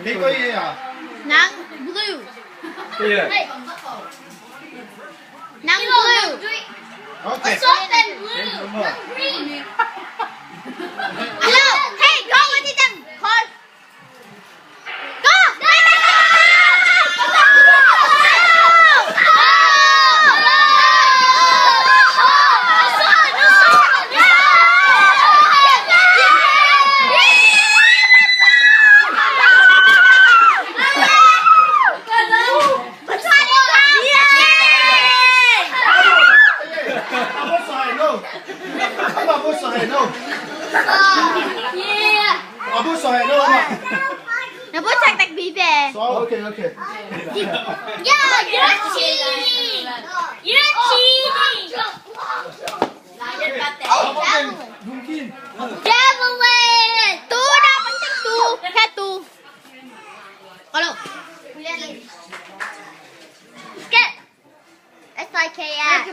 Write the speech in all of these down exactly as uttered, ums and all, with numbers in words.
Kei koi e a? Nang blue. Kei e. Nang blue. Okay. Soft and blue. Nang green. Hello. Hey, go with them. Call. Go. Na buh suak takpi ve. Okay, okay. Yeah, you're cheating. You're cheating. Javelin. Tu, dapat tu. Khat tu. Hello. Skip. S I K S.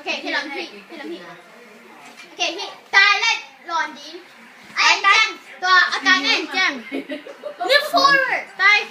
Okay, okay, okay, okay, okay. Tai let lon din. Ai, tai. Tua, a tai nen jang. Move forward. Tai.